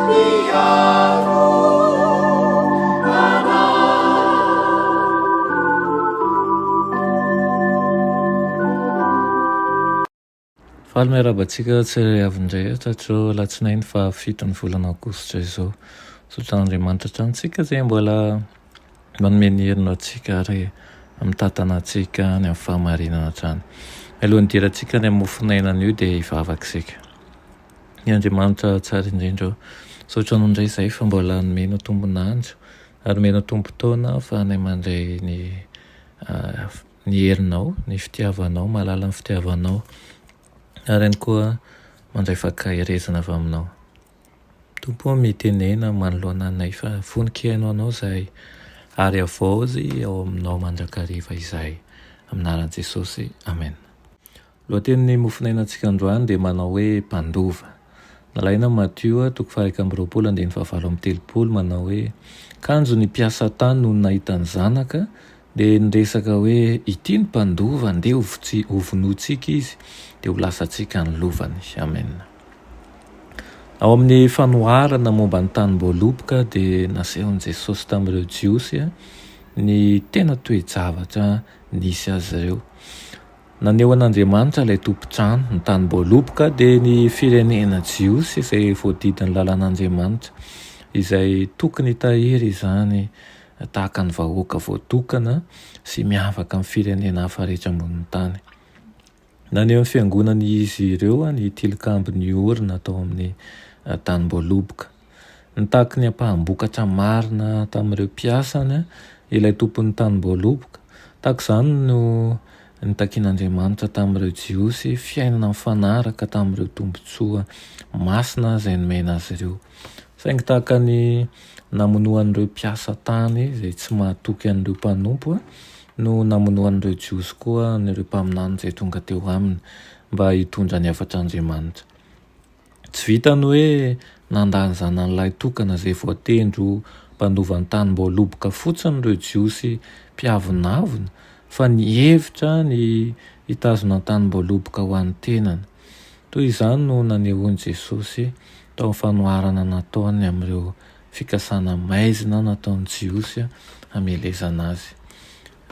Mpiaro anay. Faly miarahaba antsika tsirairay avy indray hatratr'izao alatsinainy fahafiton'ny volana aogositra izao. Misaotra an'Andriamanitra hatrany isika izay mbola manome ny heriny ho antsika ary mitantana antsika any amin'ny fahamarinana hatrany. Mialohan'ny hidirantsika any amin'ny mofon'aina anio dia hivavaka isika. Ny Andriamanitra tsara indrindra ô, misaotra anao indray izahay fa mbola nomenao tombon'andro ary nomenao tombon-taona ahafahanay mandray ny ny herinao, ny fitiavanao, mahalala ny fitiavanao ary ihany koa mandray fankaherezana avy aminao. Tompo ô, mitenena manoloana anay fa vonon-kihaino anao izahay ary havaozy ao aminao mandrakariva izahay. Amin'ny anaran'i Jesosy, Amena. Lohatenin'ny mofonainantsika androany dia manao hoe Mpandova. Nalaina Matio toko faha-21 andininy faha-38 manao hoe, Kanjo ny mpiasa tany nony nahita ny zanaka dia niresaka hoe, Ity ny mpandova, ndeha hovonointsika izy dia ho lasantsika ny lovany. Amena. Ao amin'ny fanoharana momba ny tanim-boaloboka dia nasehon'i Jesosy tamin'ireo Jiosy ny tena toe-javatra nisy azy ireo. Naneho an'Andriamanitra ilay tompon-trano, ny tanim-boaloboka dia ny firenena jiosy izay voadidin'ny lalàn'Andriamanitra, izay tokony hitahiry izany tahaka ny vahoaka voatokana sy miavaka amin'ny firenena hafa rehetra ambonin'ny tany. Naneho ny fiangonan'izy ireo ny tilikambo niorina tao amin'ny tanim-boaloboka. Nitaky ny ampaham-bokatra marina tamin'ireo mpiasany ilay tompon'ny tanim-boaloboka. Tahaka izany no nitakian'Andriamanitra tamin'ireo Jiosy fiainana mifanaraka tamin'ireo tombontsoa masina izay nomena azy ireo. Saingy tahaka ny namonoan'ireo mpiasa tany izay tsy mahatoky an'ireo mpanompo no namonoan'ireo Jiosy koa an'ireo mpaminany izay tonga teo aminy mba hitondra ny hafatr'Andriamanitra. Tsy vitan'ny hoe nandà ny zanany lahitokana izay voatendry ho mpandova ny tanim-boaloboka fotsiny ireo Jiosy mpiavonavona, fa nihevitra ny hitazona ny tanim-boaloboka ho an'ny tenany. Toy izany no nanehoan'i Jesosy tao amin'ny fanoharana nataony amin'ireo fikasana maizina nataon'ny Jiosy hamelezana azy.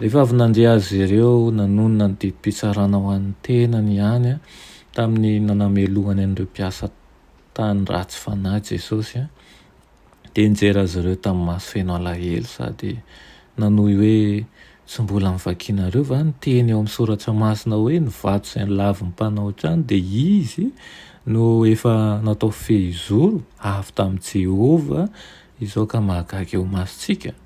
Rehefa avy nandre azy ireo nanonona ny didim-pitsarana ho an'ny tenany ihany tamin'ny nanamelohany an'ireo mpiasa tany ratsy fanahy Jesosy, dia nijery azy ireo tamin'ny maso feno alahelo sady nanohy hoe, Tsy mbola novakinareo va ny teny ao amin'ny Soratra Masina hoe, 'Ny vato izay nolavin'ny mpanao trano dia izy no efa natao fehizoro avy tamin'i Jehovah izao ka mahagaga eo imasontsika'?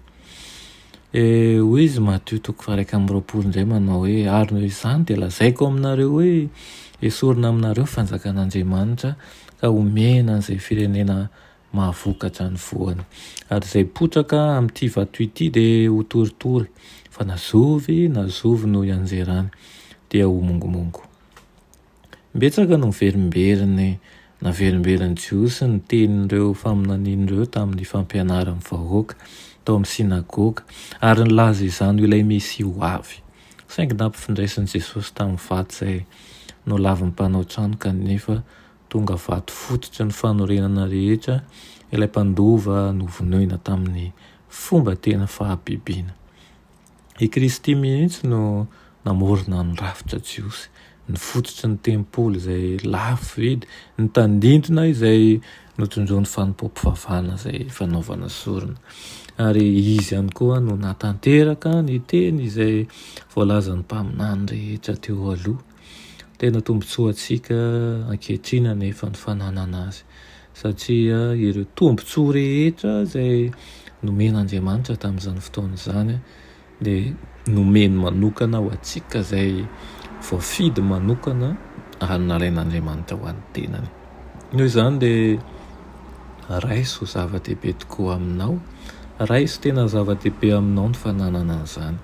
E, hoy izy, Matio toko faha-21 indray manao hoe, Ary noho izany dia lazaiko aminareo hoe, esorina aminareo ny fanjakan'Andriamanitra ka homena an'izay firenena mahavokatra ny voany. Ary izay potraka amin'ity vato ity dia ho toritory, fa na zovy na zovy no hianjerany dia ho mongomongo. Imbetsaka no miverimberiny naverimberin'ny Jiosy ny tenin'ireo faminaniana ireo tamin'ny fampianarany vahoaka tao amin'ny synagoga, ary nilaza izany ho ilay Mesia ho avy. Saingy nampifindraisin'i Jesosy tamin'ny vato izay nolavin'ny mpanao trano kanefa tonga vato fototry ny fanorenana rehetra ilay mpandova novonoina tamin'ny fomba tena fahabibiana. I Kristy mihitsy no namorona ny rafitra jiosy, ny fototry ny tempoly izay lafo vidy, ny tandindona izay notondroin'ny fanompoam-pivavahana izay fanaovana sorona. Ary Izy ihany koa no nahatanteraka ny teny izay voalazan'ny mpaminany rehetra teo aloha. Tena tombontsoantsika ankehitriny anefa ny fananana azy, satria ireo tombontsoa rehetra izay nomen'Andriamanitra tamin'izany fotoana izany dia nomeny manokana ho antsika izay voafidy manokana ary nalain'Andriamanitra ho an'ny tenany. Noho izany dia raiso ho zava-dehibe tokoa aminao, raiso tena zava-dehibe aminao ny fananana an'izany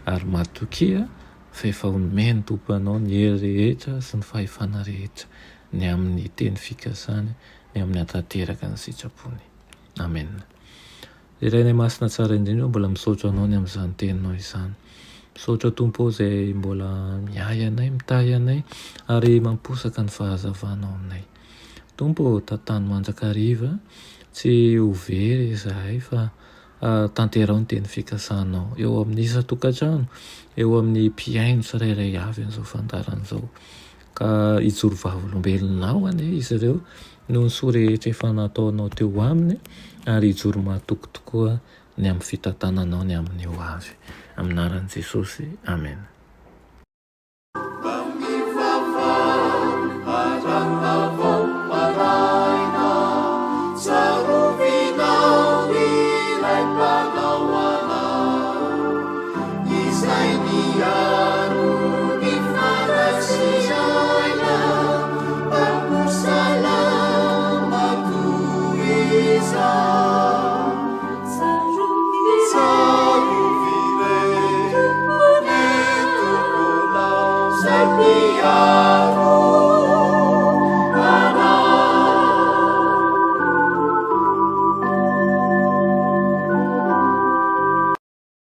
ary matokia fa efa omen'ny Tompo anao ny hery rehetra sy ny fahefana rehetra ny amin'ny teny fikasany, ny amin'ny hahatanteraka ny sitrapony. Amena. Ry Rainay Masina tsara indrindra, mbola misaotra Anao ny amin'izany teninao izany. Misaotra Tompo ô izay mbola miahy anay, mitahy anay ary mamposaka ny fahazavanao aminay. Tompo ô, tantano mandrakariva, tsy ho very izahay fa tanteraho ny teny fikasanao eo amin'ny isan-tokantrano, eo amin'ny mpihaino tsirairay avy an'izao fandaharana izao. Ka hijoro vavolombelonao anie izy ireo noho ny soa rehetra efa nataonao teo aminy ary hijoro mahatoky tokoa ny amin'ny fitantananao ny amin'ny ho avy. Amin'ny anaran'i Jesosy, Amena.